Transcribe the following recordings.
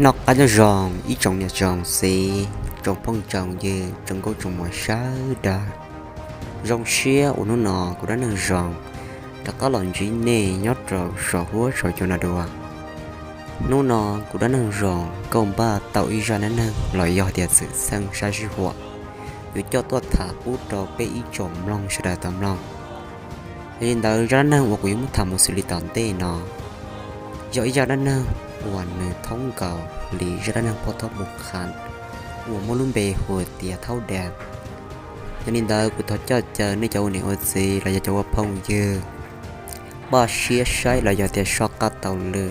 Noj qab nyob zoo ib tsoom niam tsoom txiv, tsoom phooj tsoom ywg, tsoom nkauj tsoom muam sawv daws. Zoo siab uas hnub no kuv dab neeg zoo rov qab los ntsib nej nyob rau saum huab saum cua no dua. Hnub no kuv dab neeg zoo nkauj npaj tau ib zaj dab neeg los yog tias txwm txheej sab sij huam yuav coj tuaj tham pub rau peb ib tsoom mloog sawv daws tau mloog. Yog li ntawd zaj dab neeg uas kuv yuav muab tham mus xws li tom ntej no yog ib zaj dab neeg uas nws thoob nkaus li zaj dab neeg pov thawj mus qhas uas muaj lub npe hu tias thaub dam. Yog li ntawd kuv thov coj caw nej cov ua niam ua txiv los yog cov ua phooj ywg npaj siab saib los yog tias soj qab taug lw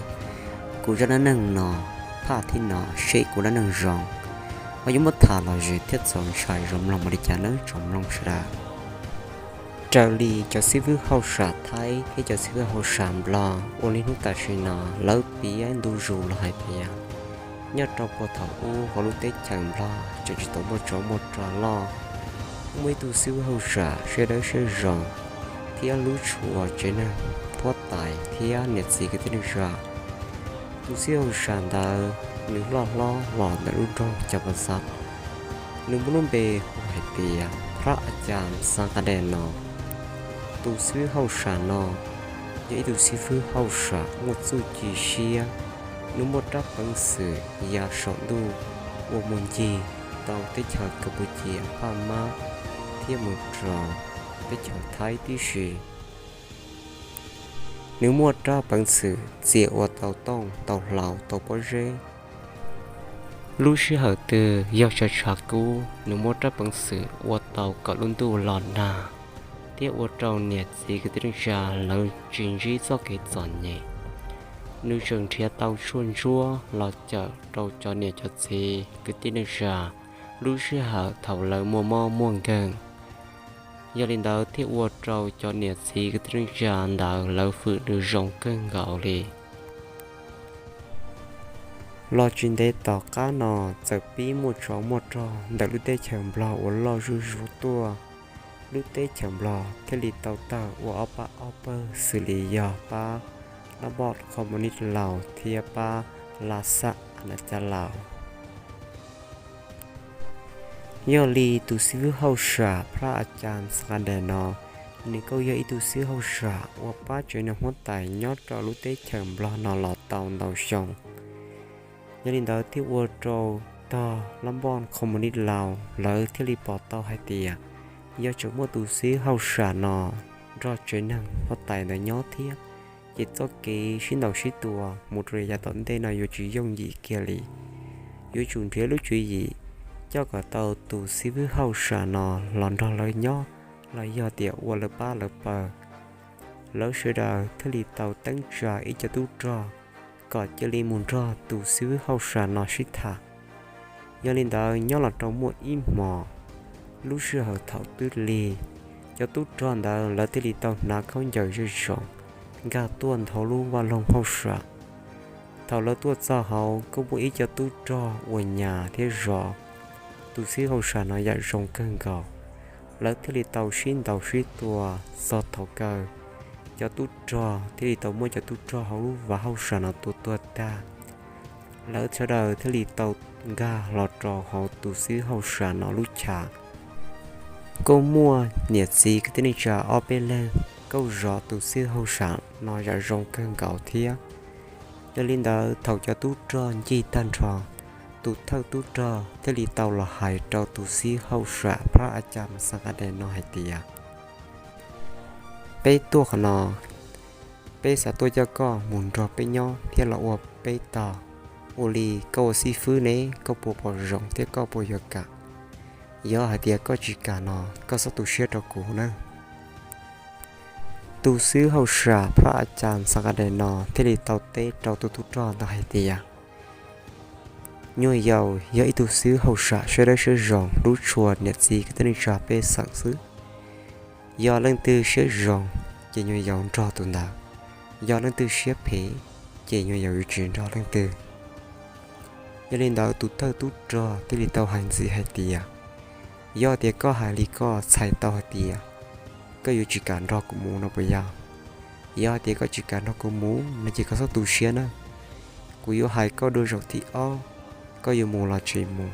kuv zaj dab neeg no, phaj thib no seb kuv dab neeg zoo ho yuav muab tham los zem thiab txaus ntshai zoo mloog mus li cas nawb tsoom mloog sawv daws. Raws li cov xib fwb hauj sam Thaib thiab cov xib fwb hauj sam Nplog ua li hnub tam sim no lawv piav ntu zus los hais tias nyob rau puag thaum ub hauv lub teb chaws Nplog tseem tsis tau muaj tsov muaj rog loj, muaj ib tug xib fwb hauj sam siab dawb siab zoo thiab hlub tshua tsev neeg huab tais thiab niam txiv kwv tij neej tsa. Tus xib fwb hauj sam ntawd nws loj hlob los ntawm lub nroog Cov Pas Xav, nws muaj lub npe hu hais tias Phrab Acas Xav Nqas Dais no. Tus xib fwb hauj sam no yog ib tug xib fwb hauj sam muaj txuj ci siab, nws muaj rab peev xwm ya saum ntuj uas mus ncig tau teb chaws Kas Pus Cia, Phaj Mab thiab mus rau teb chaws Thaib tib si. Nws muaj rab peev xwm txia ua tau tooj, tau hlau, tau pob zeb. Lub sij hawm twg yog tshav tshav kub nws muaj rab peev xwm ua tau kom lub ntuj los nag thiab ua rau niam txiv kwv tij neej tsa lawv tsis ntsib txoj kev txom nyem. Nws tseem nrhiav tau tshuaj ntsuab los cawm rau cov niam cov txiv kwv tij neej tsa lub sij hawm thaum lawv muaj mob muaj nkeeg. Yog li ntawd thiaj ua rau cov niam txiv kwv tij neej tsa ntawd lawv hwm nws zoo kawg nkaus li. Los tsis ntev tom qab no txawm pib muaj tsov muaj rog ntawm lub teb chaws Nplog uas loj zuj zus tuaj. Lub teb chaws Nplog thiaj li tau tawg ua ob pab ob pawg xws li yog pab Lab Npoj Khoos Mus Nis Laus thiab pab Las Xaj As Nas Cas Laus. Yog li tus xib fwb hauj sam Phrab Acas Xav Nqas Dais no, nws kuj yog ib tug xib fwb hauj sam uas pab tsev neeg huab tais nyob rau lub teb chaws Nplog no los tau ntau xyoo. Yog li ntawd thiaj ua rau tog Lab Npoj Khoos Mus Nis Laus lawv thiaj li pom tau hais tias yog tseem muaj tus xib fwb hauj sam no nrog tsev neeg huab tais ntawd nyob thiab, ces txoj kev sib ntaus sib tua mus rau yav tom ntej no yuav tsis yooj yim kiag li. Yuav tsum nrhiav lub tswv yim coj kom tau tus xib fwb hauj sam no los nrog lawv nyob los yog tias ua lawv pab lawv pawg. Lawv sawv daws thiaj li tau teeb tsa ib co tub rog kom cia li mus nrog tus xib fwb hauj sam no sib tham. Yog li ntawd nyob los rau muaj ib hmos, lub sij hawm thaum twb lig, cov tub rog ntawd lawv thiaj li tau hnav khaub ncaws zej zos nkag tuaj ntawm lub vaj loog hauj sam. Thaum lawv tuaj txog hauv kuj muaj ib co tub rog uas nyas thiab zov tus xib fwb hauj sam no yam zoo kawg nkaus. Lawv thiaj li tau sib ntaus sib tua txog thaum kawg, cov tub rog thiaj li tau muab cov tub rog hauv lub vaj hauj sam no tua tuag tag. Lawv sawv daws thiaj li tau nkag los rau hauv tus xib fwb hauj sam no lub chav. Kuj muaj niam txiv kwv tij neej tsa ob peb leeg kuj zov tus xib fwb hauj sam no yam zoo kawg nkaus thiab. Yog li ntawd thaum cov tub rog ncig tag nrho, tus thawj tub rog thiaj li tau los hais rau tus xib fwb hauj sam Phrab Acas Xav Nqas Dais no hais tias, peb tuaj qhov no, peb xav tuaj coj koj mus nrog peb nyob thiab los ua peb tog. Ua li koj ua xib fwb ne, koj puas pom zoo thiab koj puas yuav kam? Yog hais tias koj tsis kam no, koj txhob tu siab rau kuv nawb. Tus xib fwb hauj sam Phrab Acas Xav Nqas Dais no thiaj li tau teb rau tus tub rog ntawd hais tias, nyuag yaus yog ib tug xib fwb hauj sam siab dawb siab zoo hlub tshua niam txiv kwv tij neej tsa pej xeem xwb. Yog leej twg siab zoo, ces nyuag yaus nrog tus ntawd. Yog leej twg siab phem, ces nyuag yaus yuav tsis nrog leej twg. Yog li ntawd tus thawj tub rog thiaj li tau hais ntxiv hais tias, yog tias koj hais li koj txhais tau hais tias koj yuav tsis kam nrog kuv mus no puas yog? Yog tias koj tsis kam nrog kuv mus no ces koj txhob tu siab nawb. Kuv yuav hais koj dua zaum thib ob, koj yuav mus los tsis mus?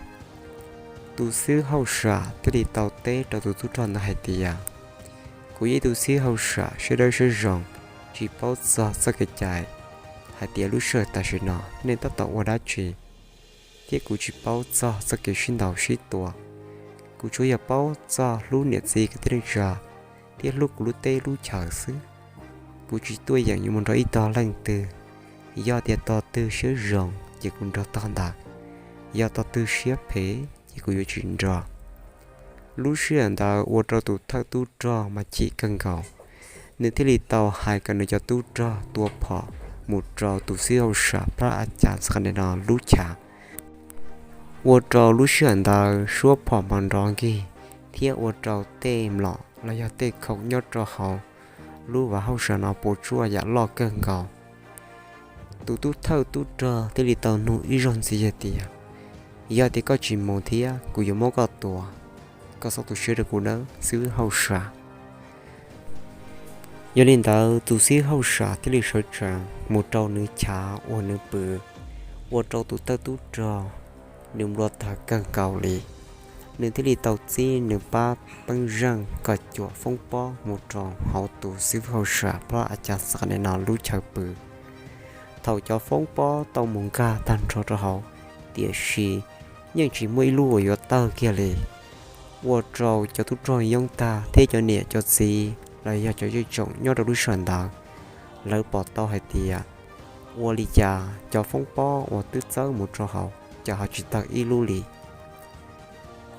Tus xib hwb hauj sam thiaj li tau teb rau tus tub rog ntawd hais tias, kuv yog ib tug xib hwb hauj sam siab dawb siab zoo, tsis paub txog txoj kev cai hais tias lub sij hawm tam sim no nej tab tom ua dab tsi, thiab kuv tsis paub txog txoj kev sib ntaus sib tua. Kuv tsuas yog paub txog hlub niam txiv kwv tij neej tsa thiab hlub kuv lub teb lub chaw xwb. Kuv tsis tuaj yeem yuav mus nrog ib tog leej twg. Yog tias tog twg siab zoo ces kuv nrog tog ntawd, yog tog twg siab phem ces kuv yuav tsis nrog. Lub sij hawm ntawd ua rau tus thawj tub rog mas chim kawg nkaus, nws thiaj li tau hais kom nws cov tub rog tua phom mus rau tus xib hwb hauj sam Pab Aj Cas Xas Kas Des Nos lub chav. Ua rau lub sij hawm ntawd suab phom npog nrov nkig, thiab ua rau tej mlom los yog tej khoom nyob rau hauv lub vaj hauj sam no puas tsuaj yam loj kawg nkaus. Tus tub thawj tub rog thiaj li tau nug ib zaug ntxiv hais tias, yog tias koj tsis mus thiab kuv yuav muab koj tua, koj txhob tu siab rau kuv nawb xib hwb hauj sam. Yog li ntawd tus xib hwb hauj sam thiaj li sawv tsees mus rau nws chav uas nws pw, ua rau tus thawj tub rog nws nplua taws kawg nkaus li. Nws thiaj li tau txib nws pab peeb zeej kom cuam foob pob mus rau hauv tus xib hwb hauj sam Pab Aj Cas Xas Kas Des Nos lub chaw pw. Thaum cov foob pob tau mus nkag tag nrho rau hauv, tiam sis yeej tsis muaj ib lub uas yuav tawg kiag li. Ua rau cov tub rog yoob tag thiab cov niam cov txiv los yog cov zej tsoom nyob rau lub sij hawm ntawd, lawv pom tau hais tias, ua li cas cov foob pob uas twb txawb mus rau hauv cas ho tsis tawg ib lub li.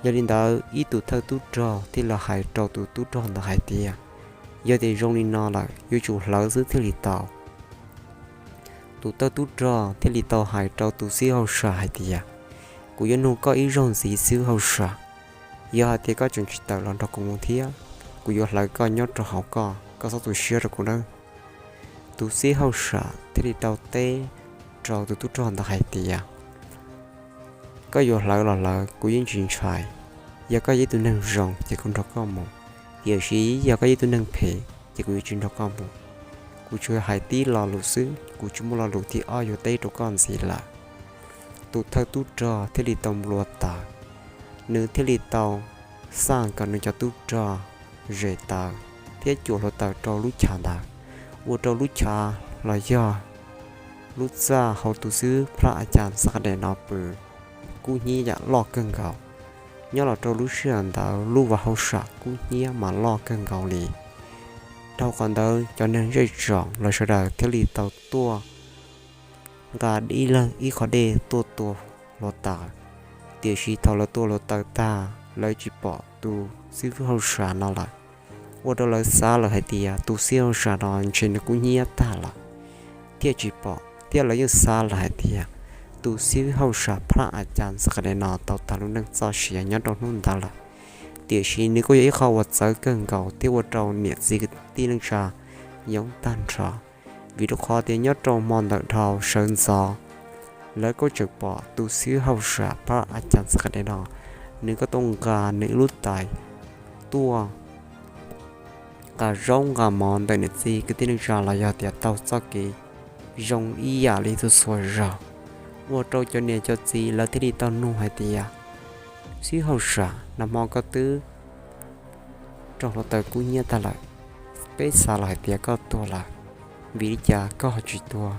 Yog li ntawd ib tug thawj tub rog thiaj li hais rau tus tub rog ntawd hais tias, yog tias zoo li no lawm yuav tsum hlawv xwb thiaj li tau. Tus thawj tub rog thiaj li tau hais rau tus xib hwb hauj sam hais tias, kuv yuav nug koj ib zaug ntxiv xib hwb hauj sam, yog hais tias koj tseem tsis tawm los nrog kuv mus thiab, kuv yuav hlawv koj nyob rau hauv koj, koj txhob tu siab rau kuv nawb. Tus xib hwb hauj sam thiaj li tau teb rau tus tub rog ntawd hais tias, koj yuav hlawv los hlawv kuv yeej tsis ntshai. Yog koj yog ib tug neeg zoo ces kuv nrog koj mus, tiam sis yog koj yog ib tug neeg phem ces kuv yuav tsis nrog koj mus. Kuv tsuas hais tib lo lus xwb, kuv tsis muaj lo lus thib ob yuav teb rau koj ntxiv lawm. Tus thawj tub rog thiaj li tau nplua taws, nws thiaj li tau xaj kom nws cov tub rog zes taws thiab cuam hluav taws rau lub chav ntawd, ua rau lub chav los yog lub txaj hauv tus xib hwb Pab Aj Cas Xas Kas Des Nos pw kub hnyiab yam loj kawg nkaus. Nyob los rau lub sij hawm ntawd lub vaj hauj sam kub hnyiab mas loj kawg nkaus li. Dhau qhov ntawd cov neeg zej tsoom los sawv daws thiaj li tau tuaj nqa ib leeg ib qho dej tuaj tua hluav taws. Tiam sis thaum lawv tua hluav taws tag lawv tsis pom tus xib hwb hauj sam no lawm, ua rau lawv xav lawm hais tias tus xib hwb hauj sam no ntshe nws kub hnyiab tag lawm thiaj tsis pom, thiab lawv yeej xav lawm hais tias tus xib hwb hauj sam Pab Aj Cas Xas Kas Des Nos tau tag lub neej txoj sia nyob rau hnub ntawd lawm. Tiam sis nws kuj yog ib qho uas txawv kawg nkaus thiab ua rau niam txiv kwv tij neej tsa yoob tag nrho, vim rau qhov tias nyob rau hmo ntawm dhau sawv ntxov lawv kuj tseem pom tus xib hwb hauj sam Pab Aj Cas Xas Kas Des Nos, nws kuj tuaj nqa nws ib lub tais tuaj nqa zaub nqa mov ntawm niam txiv kwv tij neej tsa los yog tias taug txoj kev zoo ib yam li txhua txhua zaug, ua rau cov niam cov txiv lawv thiaj li tau nug hais tias, xib hwb hauj sam, nag hmo koj twb raug hluav taws kub hnyiab tag lawm, peb xav los hais tias koj tuag lawm, vim li cas koj ho tsis tuag?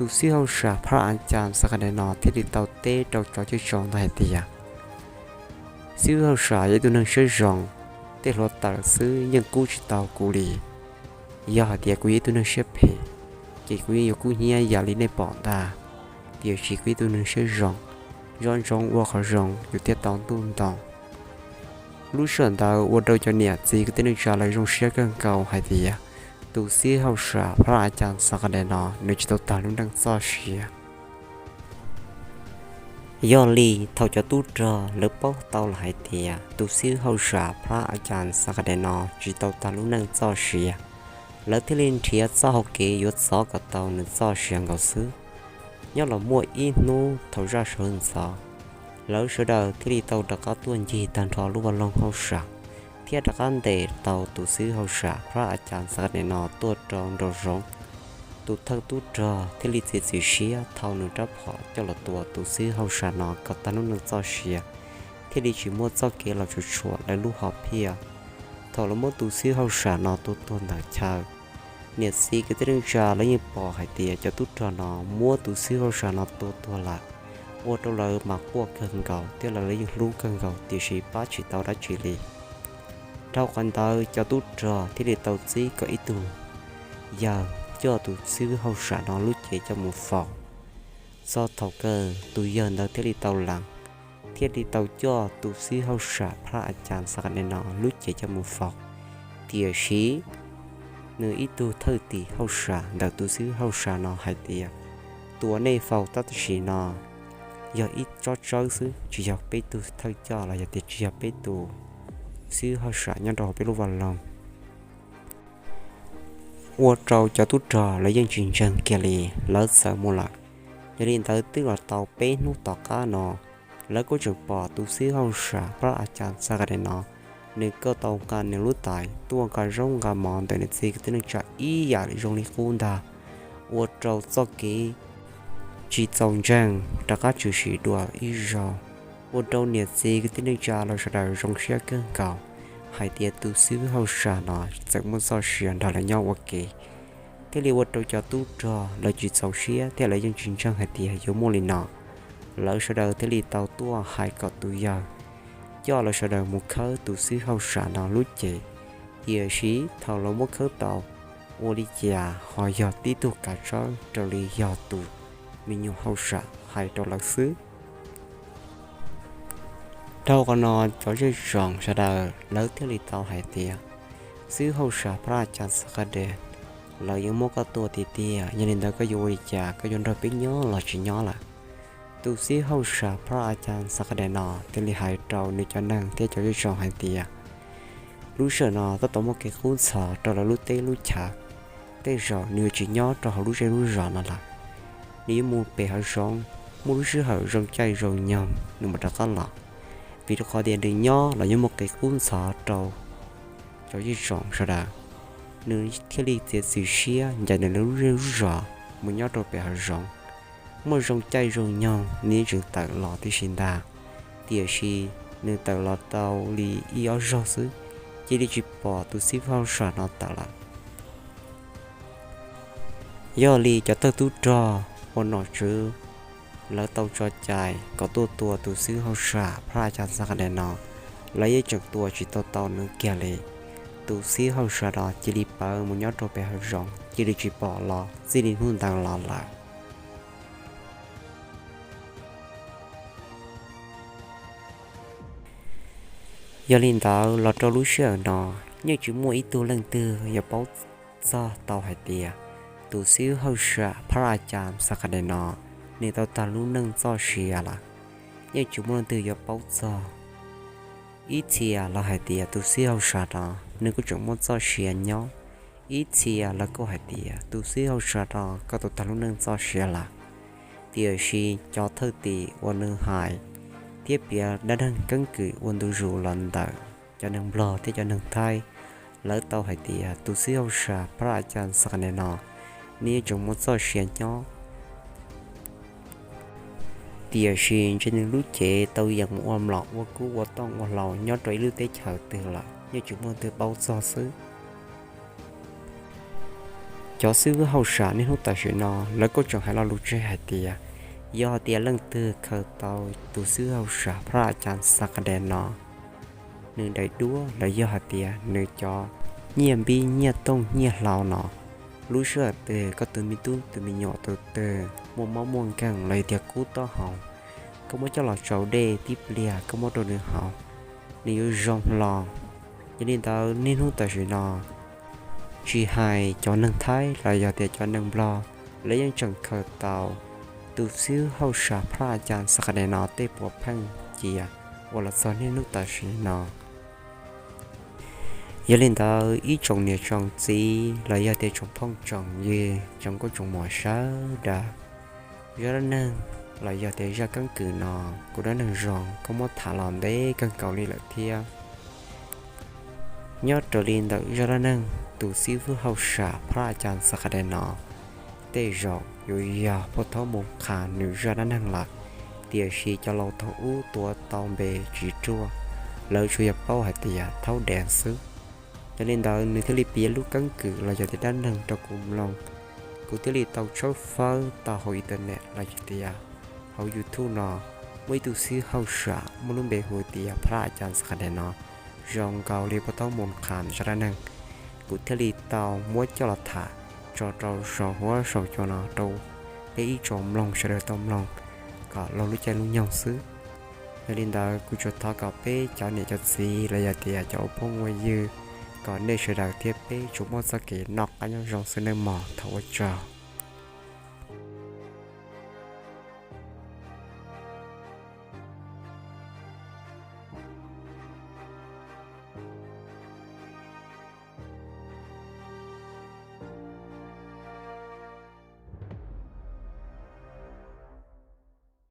Tus xib hwb hauj sam Pab Aj Cas Xas Kas Des Nos thiaj li tau teb rau cov zej tsoom ntawd hais tias, xib hwb hauj sam yog ib tug neeg siab zoo, tej hluav taws xwb yeej kub tsis tau kuv li. Yog hais tias kuv yog ib tug neeg siab phem, ces kuv yeej yuav kub hnyiab yam li nej pom ntag. Tiam sis kuv yog ib tug neeg siab zoo, nco ntsoov ua qhov zoo yus thiaj tau ntuj ntoo. Lub sij hawm ntawd ua rau cov niam txiv kwv tij neej tsa lawv zoo siab kawg nkaus hais tias tus xib hwb hauj sam Pab Aj Cas Xas Kas Des Nos nws tsis tau tag lub neej txoj sia. Yog li thaum cov tub rog lawv paub tau lawm hais tias tus xib hwb hauj sam Pab Aj Cas Xas Kas Des Nos tsis tau tag lub neej txoj sia, lawv thiaj li nrhiav txoj hau kev yuav txov kom tau nws txoj sia nkaus xwb. Nyob los muaj ib hnub thaum zaj sawv ntxov, lawv sawv daws thiaj li tau rov qab tuaj ncig tag nrho lub vaj loog hauj sam, thiab rov qab ntes tau tus xib hwb hauj sam Pab Aj Cas Xas Kas Des Nos tuaj rau nraum zoov. Tus thawj tub rog thiaj li txiav txim siab thau nws rab phom coj los tua tus xib hwb hauj sam no kom tag lub neej txoj sia, thiaj li tsis muaj txoj kev los tshua tshua lawv lub hom phiaj. Thaum lawv muab tus xib hwb hauj sam no tua tuag ntawm chaw, niam txiv kwv tij neej tsa lawv yeej pom hais tias cov tub rog no muab tus xib hwb hauj sam no tua tuag lawm, ua rau lawv mas quaj kawg nkaus thiab lawv yeej hlub kawg nkaus tiam sis pab tsis tau dab tsi li. Dhau qhov ntawd cov tub rog thiaj li tau txib kom ib tug yawg coj tus xib hwb hauj sam no lub cev coj mus faus. Txog thaum kawg tus yawg ntawd thiaj li tau lees, thiaj li tau coj tus xib hwb hauj sam Phab Acas Xakades no lub cev coj mus faus. Tiam sis nws ib tug thawj tim hauj sam ntawm tus xib hwb hauj sam no hais tias, tus uas nej faus tab sim no yog ib tsob tsawb xwb, tsis yog peb tug thawj coj los yog tias tsis yog peb tus xib hwb hauj sam nyob rau hauv peb lub vaj loog. Ua rau cov tub rog lawv yeej tsis ntseeg kiag li, lawv txawm mus lawm. Yog li ntawd twb los tau peb hnub tom qab no, lawv kuj tseem pom tus xib hwb hauj sam Phab Acas Xakades no, nws kuj tau nqa nws lub tais tuaj nqa zaub nqa mov ntawm niam txiv kwv tij neej tsa ib yam li zoo li qub ntag, ua rau txoj kev tsis txaus ntseeg rov qab tshwm sim dua ib zaug, ua rau niam txiv kwv tij neej tsa los sawv daws zoo siab kawg nkaus hais tias tus xib hwb hauj sam no txawm muaj txoj sia nrog lawv nyob ua ke. Thiaj li ua rau cov tub rog lawv tsis txaus siab thiab lawv yeej tsis ntseeg hais tias yuav muaj li no. Lawv sawv daws thiaj li tau tuaj hais kom tus yawg coj lawv sawv daws mus khawb tus xib hwb hauj sam no lub cev. Tiam sis thaum lawv muab khawb tau, ua li cas ho yog tib tug kav tsawb raws li yog tus me nyuam hauj sam hais rau lawv xwb. Dhau qhov no cov zej zos sawv daws lawv thiaj li tau hais tias, xib hwb hauj sam Phab Acas Xakades, lawv yeej muab koj tua tiag tiag, yog li ntawd koj yuav ua li cas, koj yuav nrog peb nyob los tsis nyob lawm? Tus xib hwb hauj sam Phab Acas Xakades no thiaj li hais rau nws cov neeg thiab cov zej zos hais tias, lub sij hawm no tab tom muaj kev kub ntxhov rau lawv lub teb lub chaw, tej zaum nws yuav tsis nyob rau hauv lub zej lub zos no lawm. Nws yuav mus pem hav zoov, muaj lub sij hawm zoo caij zoo nyoog nws mam rov qab los. Vim rau qhov tias nws nyob los yuav muaj kev kub ntxhov rau cov zej zos sawv daws. Nws thiaj li txiav txim siab ncaim nws lub zej lub zos mus nyob rau pem hav zoov. Muaj zoo caij zoo nyoog nws yeej tseem tawm los tib si ntag, tiam sis nws tawm los tau li ib ob zaug xwb, cia li tsis pom tus xib hwb hauj sam no tawm lawm. Yog li cov thawj tub rog uas nom tswv lawv tau tso cai kom tuaj tua tus xib hwb hauj sam Phab Acas Xakades no, lawv yeej tseem tua tsis tau tau nws kiag li. Tus xib hwb hauj sam no cia li pawv mus nyob rau pem hav zoov, cia li tsis pom los txij li hnub ntawd los lawm. Yog li ntawd los rau lub sij hawm no, yeej tsis muaj ib tug leej twg yuav paub txog tau hais tias tus xib hwb hauj sam Phab Acas Xakades no nws tau tag lub neej txoj sia lawm. Yeej tsis muaj leej twg yuav paub txog. Ib txhia lawv hais tias tus xib hwb hauj sam no nws kuj tseem muaj txoj sia nyob, ib txhia lawv kuj hais tias tus xib hwb hauj sam no kuj tau tag lub neej txoj sia lawm. Tiam sis cov thawj tim uas nws hais thiab piav dab neeg keeb kwm ua ntu zus los ntawm cov neeg Nplog thiab cov neeg Thaib, lawv tau hais tias tus xib hwb hauj sam Phab Acas Xakades no nws yeej tseem muaj txoj sia nyob. Tiam sis ntshe nws lub cev tau yeem mus ua mlom ua kub ua tooj ua hlau nyob rau ib lub teb chaws twg lawm, yeej tsis muaj leej twg paub txog xwb. Cov xib hwb hauj sam niaj hnub tam sim no lawv kuj tseem hais lo lus tseg hais tias, yog hais tias leej twg khaws tau tus xib hwb hauj sam Phab Acas Xakades no nws daim duab los yog hais tias nws cov nyiaj npib nyiaj tooj nyiaj hlau no, lub sij hawm twg koj tus me tub tus me nyuam tus twg muaj mob muaj nkeeg los yog tias kub taub hau, koj muab coj los tsau dej tib pliag koj muab rau nws haus, nws yuav zoo hlo. Yog li ntawd niaj hnub tam sim no tsis hais cov neeg Thaib los yog tias cov neeg Nplog, lawv yeej tseem khaws tau tus xib hwb hauj sam Phab Acas Xakades no tej puav pheej cia uas los txog niaj hnub tam sim no. Yog li ntawd ib tsoom niam tsoom txiv los yog tias tsoom phooj tsoom ywg tsoom nkauj tsoom muam sawv daws, zaj dab neeg los yog tias zaj keeb kwm no kuv dab neeg zoo kuj muab tham los ntev kawg nkaus li lawm thiab. Nyob raws li ntawm zaj dab neeg tus xib hwb hauj sam Phab Acas Xakades no, tej zaum yuav yog Phoj Thaub Mus Khas nws zaj dab neeg lawm, tiam sis cov laus thaum ub tuav tau npe tsis ruaj, lawv tsuas yog paub hais tias Thaub Dees xwb. Yog li ntawd nws thiaj li piav lub keeb kwm los yog tias dab neeg rau kuv mloog. Kuv thiaj li tau tshawb fawb tau hauv internet los yog tias hauv YouTube no, muaj ib tug xib hawj sam muaj lub npe hu tias Pha Laj Cas Xas Khas Dhees no, zoo nkaus li Phoj Thaub Mus Khas zaj dab neeg. Kuv thiaj li tau muab coj los tham tso rau saum huab saum cua no rau peb ib tsoom mloog sawv daws tau mloog kom laug lub caij lub nyoog xwb. Yog li ntawd kuv tsuas thov kom peb cov niam cov txiv los yog tias cov ua phooj ua ywg, kom nej sawv daws thiab peb tsuas muaj txoj kev noj qab nyob zoo xwb nawb mog, thov ua tsaug.